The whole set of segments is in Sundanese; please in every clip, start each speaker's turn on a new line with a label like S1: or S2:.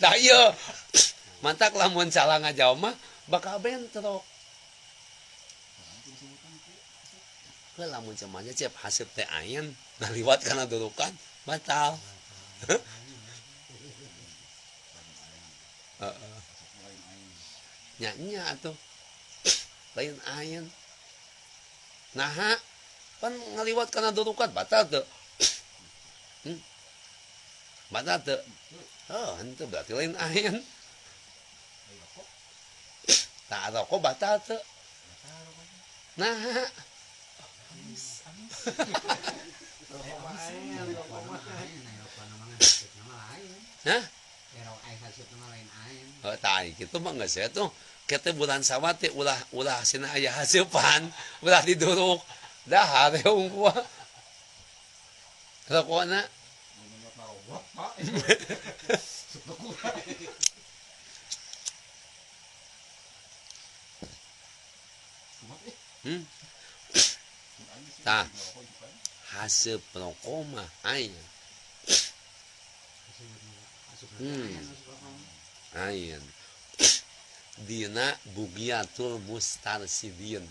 S1: Tah ieu mantak lamun salah ngajawab mah bakal bentrok. Heuh lamun cenah cep haseup teh ain ngaliwat kana durukan batal. Heeh. Nya nya atuh. Lain ain. Naha pan ngaliwat kana durukan batal teu? Hmm? Batal teu? Oh, henteu berarti lain ain. Tah rokok batal teu? Nah. Hah? Oh, tah kitu mah geus atuh. Kitu bulan sawat teh ulah ulah cenah aya haseupan, ulah diduruk. Dahar we unggul. Rokona. Hmm? Tah, haseup rokok mah aya. Ain. Dina Bugiatul Mustarsidin.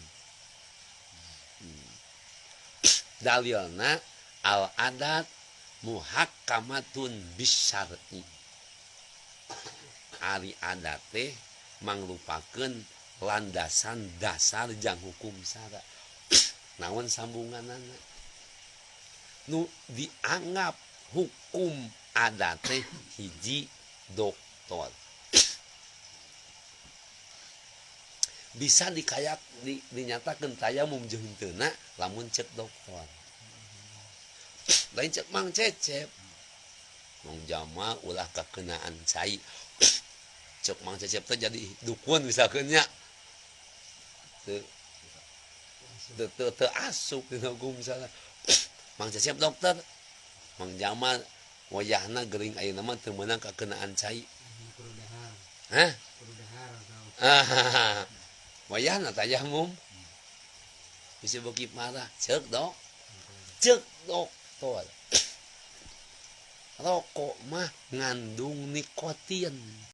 S1: Dalilna al adat muhakkamatun bisyar'i. Ari adat teh mangrupakeun landasan dasar jang hukum syara. Naon sambunganana? Nu dianggap hukum adat teh hiji doktor. Bisa dikayak dinyatakan tayamum jeung henteuna lamun cek doktor. Lain cek Mang Cecep. Mang Jamal ulah kakenaan cai. Cek Mang Cecep teh jadi dukun misalkeun nya. Teu teu teu asup dina hukum misalnya. Mang Cecep dokter. Mang Jamal wayahna gering ayeuna mah teu meunang kakenaan cai. Hah? Ah. Wayahna tayamum. Bisa beuki marah, cek dok. Cek dokter. Rokok mah ngandung nikotin.